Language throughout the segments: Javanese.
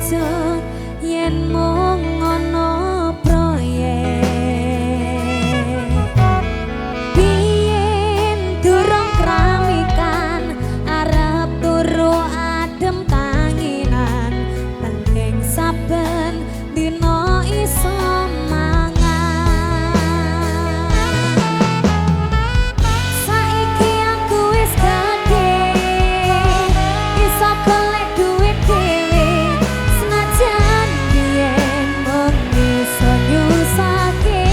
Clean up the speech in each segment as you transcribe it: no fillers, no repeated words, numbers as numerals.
kerja yen mung ngono proyek. Biyen durung kramikan arep turu adem tanginan, penting saben dina iso mangan. Saiki aku wis gedhe, iso golek duit dhewe, senajan biyen mung iso nyusahke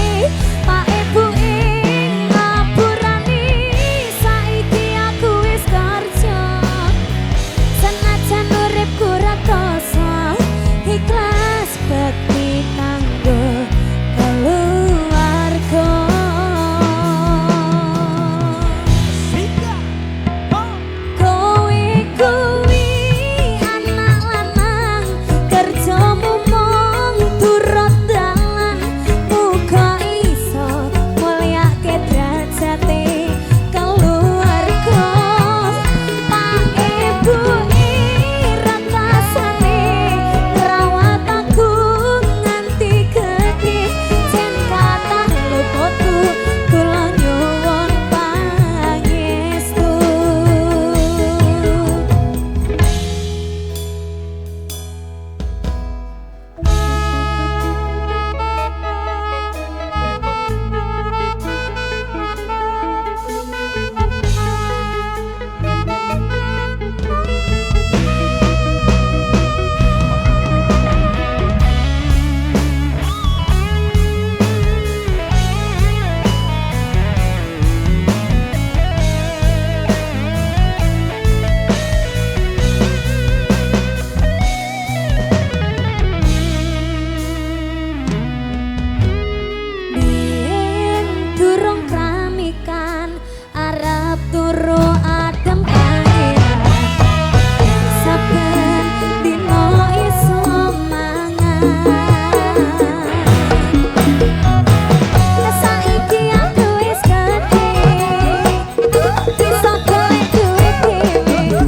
pak ibuke ngapurane. Saiki aku wis kerja, senajan uripku rekoso, ikhlas bekti kanggo keluarga. Kowe kuwi anak lanang, kerjamu mung turut dalan, muga iso mulyake derajate keluarga. Pak ibuke rekasane ngrawat aku nganti gedhe, jen kathah luputku kula nyuwun pangestu. Biyen durung kramikan arep turu adem kangenan, saben dina iso mangan. Saiki aku wis gedhe, iso golek duit dhewe,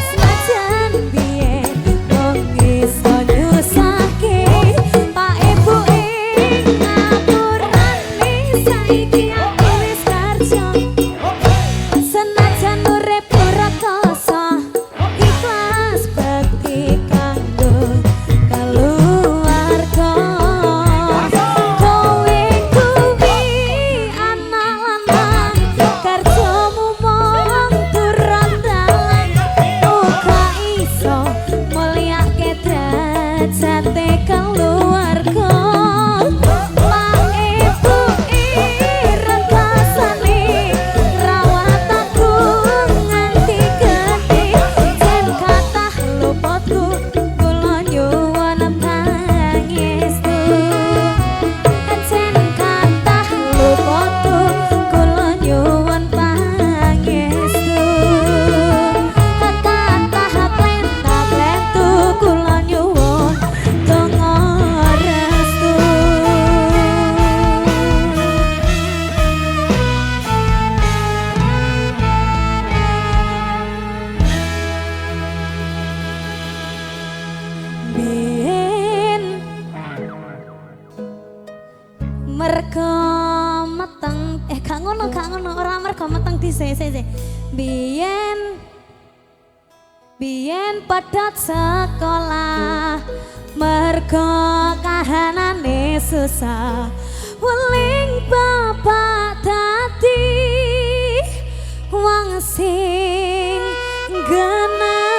senajan biyen mung iso nyusahke pak ibuke ngapurane. Saiki aku wis kerja, senajan uripku rekoso, ikhlas bekti kanggo keluarga. Kowe kuwi anak lanang, kerjamu mung turut dalan, muga iso mulyake derajate keluarga. Pak ibuke rekasane ngrawat aku nganti gedhe, jen kathah luputku kula nyuwun pangestu. Jen kathah luputku kula nyuwun pangestu. Kathah klenta-klentu kula nyuwun donga restu. Biyen mergo meteng, gak ngono, gak ngono, ora mergo meteng dhisik sik sik. Biyen biyen pedhot sekolah mergo kahanane susah, weling bapak dadi wong sing genah.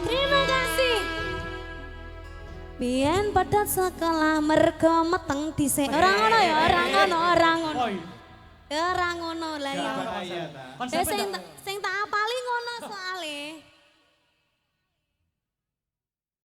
Terima kasih. Biyen pedhot sekolah mergo meteng dhisik. Ora ngono ya, ora ngono, ora ngono. Ya ora ngono lah ya. Konsepnya Sing ndak- sing